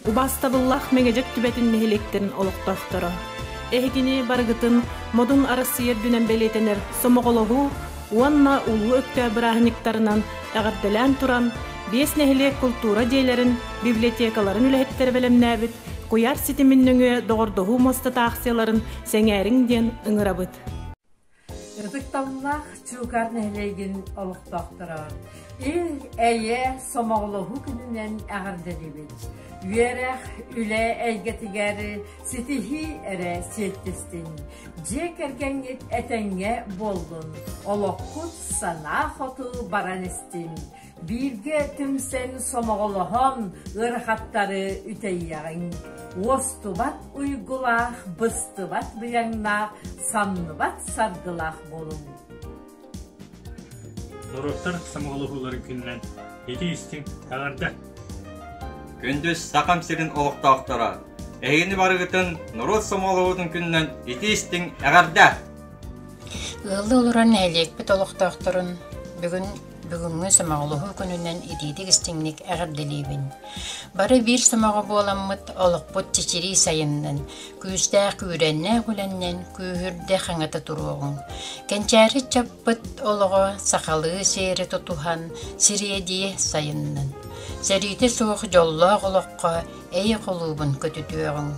Убаастабыллаах Мэҥэдьэк түбэтин нэһилиэктэрин олохтоохторо! Эһигини барыгытын Модун Арассыыйа үрдүнэн бэлиэтэнэр сомоҕолоһуу уонна Улуу Өктөөп бырааһынньыктарынан эҕэрдэлээн туран, биэс нэһилиэк култуура дьиэлэрин, библиотекаларын үлэһиттэрэ бэлэмнээбит куйаар ситимин нөҥүө доҕордоһуу муостата аахсыйаларын сэҥээриҥ диэн ыҥырабыт. Ытыктабыллаах Чуукаар нэһилиэгин олохтоохторо, ил-эйэ сомоҕолоһуу күнүнэн эҕэрдэлиибит! Үөрэх, үлэ эйгэтигэр ситиһии эрэ сиэттистин, дьиэ кэргэҥҥит этэҥҥэ буоллун, олоххут санаа хоту баран истин, Бииргэ түмсэн сомоҕолоһон ыарахаттары үтэйиэҕиҥ, уостубат уйгулаах, быстыбат быйаҥнаах, самныбат саргылаах буолуҥ. Норуоттар сомоҕолоһууларын күнүнэн итии-истиҥ эҕэрдэ! Күндү Сахам сирин олохтоохторо! Эһигини барыгытын норуот сомоҕолоһуутун күнүнэн итии-истиҥ эҕэрдэ! Ыаллыы олорор нэһилиэкпит олохтоохторун бүгүн Бүгүҥҥү сомоҕолоһуу күнүнэн итиитик-истиҥник эҕэрдэлиибин. Бары биир сомоҕо буоламмыт олохпут чэчирии сайыннын, күүстээх күүрэннээх үлэннэн күүһүрдэ хаҥата туруоҕуҥ. Кэнчээри ыччаппыт олоҕо сахалыы сиэри тутуһан сириэдийэ сайыннын. Сэриитэ суох дьоллоох олоххо эйэ холуубун көтүтүөҕүҥ.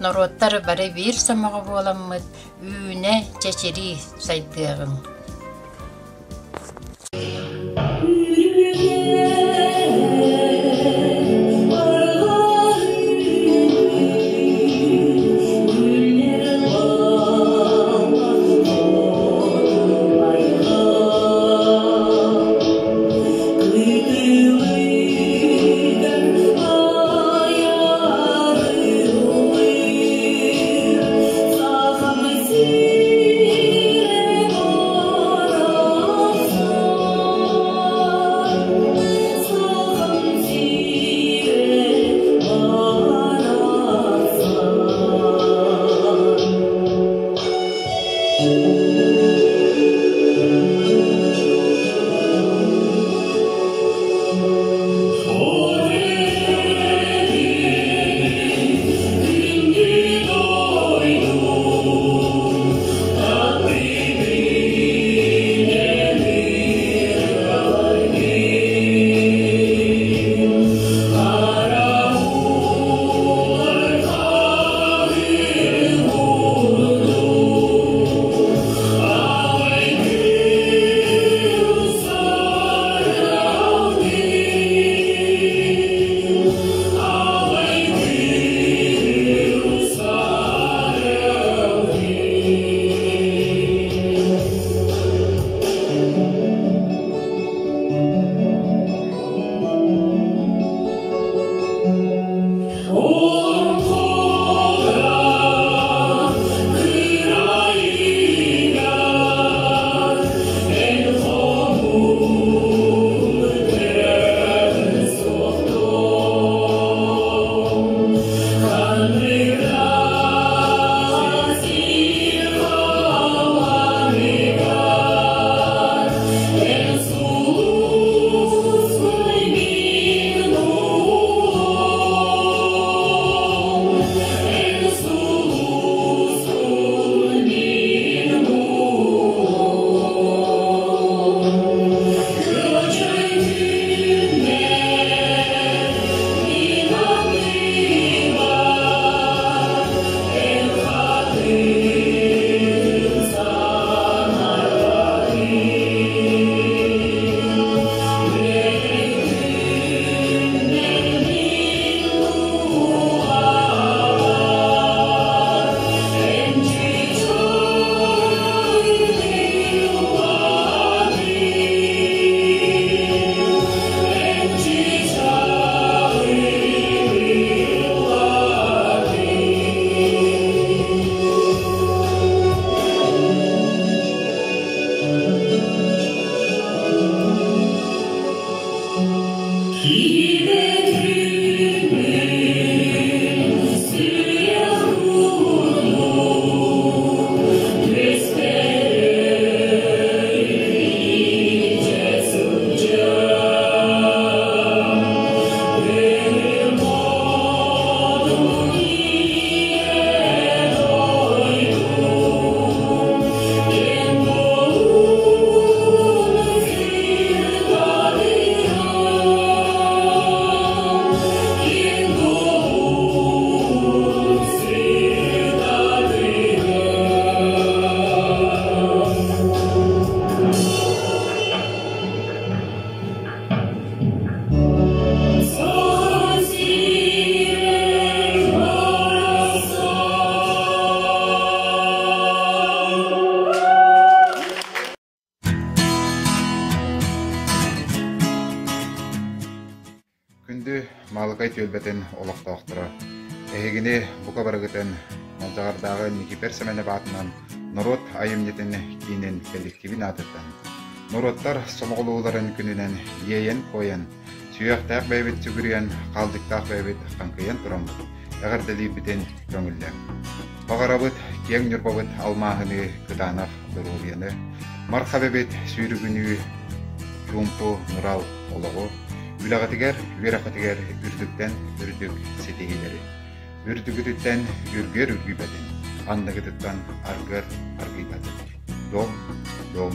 Норуоттар бары биир сомоҕо буоламмыт үүнэ чэчирии сайдыаҕыҥ. Күндү Маалыкай түөлбэтин олохтоохторо, эһигини бука барыгытын Малдьаҕардааҕы Никипер Сэмэнэп аатынан норуот айымньытын киинин кэлликтиибин аатыттан норуоттар сомоҕолоһууларын күнүнэн иэйэн-куойан, сүһүөхтээх бэйэбит сүгүрүйэн, хаалдьыктаах бэйэбит хаҥкыйан тураммыт эҕэрдэлиирбитин көҥүллээҥ. Баҕарабыт киэҥ Ньурбабыт алмааһыныы кытаанах доруобуйаны, мархабэбит сүүрүгүнүү чуумпу нурал олоҕу, үлэҕитигэр, үөрэххитигэр үрдүктэн үрдүк ситиһиилэри, үрдүгүтүттэн үргүөр үргүйбэтин, анныгытыттан аргыар аргыйбатын. Дом, дом, дом.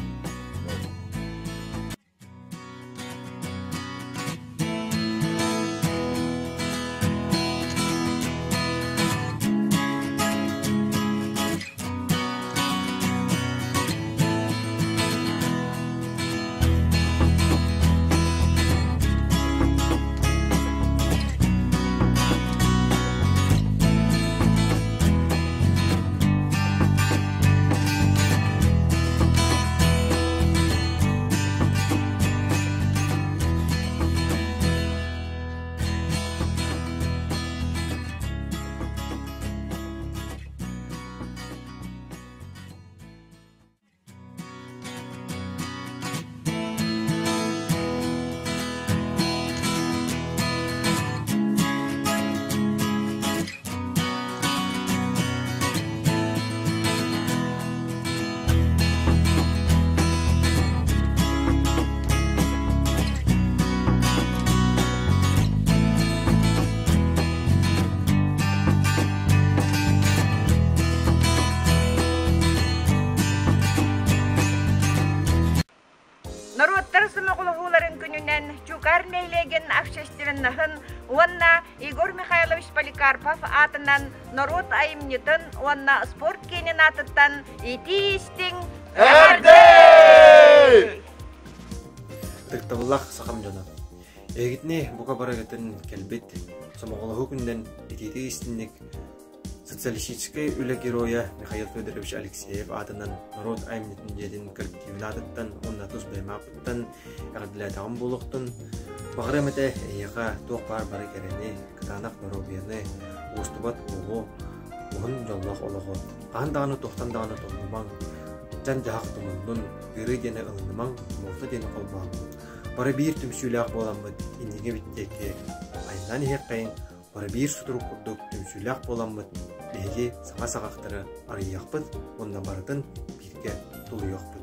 Норуоттар сомоҕолоһууларын күнүнэн Чукар нэһилиэгин общественноһын уонна Егор Михайлович Поликарпов аатынан норуот айымньытын уонна спорт киинин аатыттан итии-истиҥ Эҕэрдэ! Ытыктабыллаах сахам дьоно! Эһигитини бука барыгытын кэлбит сомоҕолоһуу күнүнэн итиитик-истинник Социалистическай үлэ геройа Михаил Федорович Алексеев аатынан норуот айымньытын дьиэтин коллективын аатыттан уонна тус бэйэм ааппыттан эҕэрдэлээтэҕим буолуохтун. Баҕарыам этэ эһиэхэ туох баар бары кэрэни, кытаанах доруобуйаны, уостубат уоҕу, уһун дьоллоох олоҕу. Хаһан даҕаны туохтан даҕаны толлумаҥ, дьан-дьаһах тумуннун, ыарыы диэни ылынымаҥ, буолта диэни холбооммут. Бары биир түмсүүлээх буоламмыт инники эбит диэки айаннаан иһиэххэйиҥ, Бары биир сутурук курдук түмсүүлээх буоламмыт, биһиги саҥа саҕахтары арыйыахпыт уонна барытын бииргэ тулуйуохпут.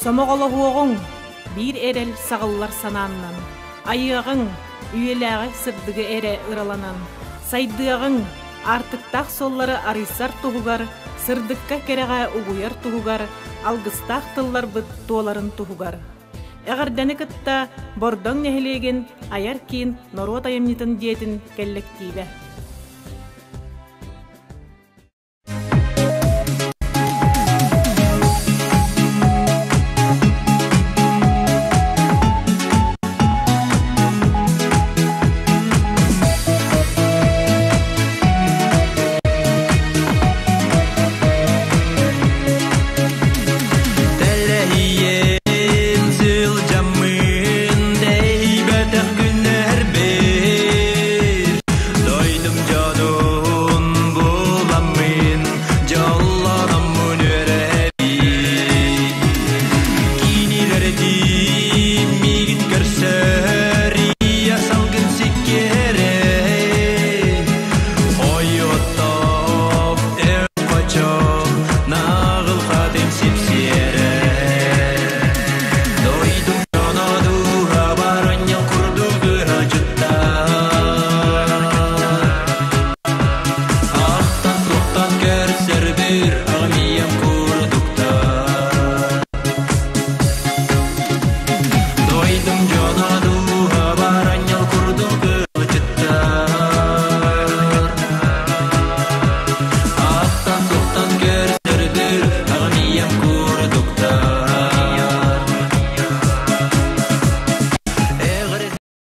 Сомоҕолоһуоҕуҥ, биир эрэл саҕыллар санааннан, айыаҕыҥ, үйэлээҕи сырдыгы эрэ ыраланан, сайдыаҕыҥ, аартыктаах суоллары арыйсар туһугар, сырдыкка кэрэҕэ угуйар туһугар, алгыстаах тылларбыт туоларын туһугар. Эҕэрдэни кытта Бордоҥ нэһилиэгин Айар киин норуот айымньытын дьиэтин кэллэктиибэ.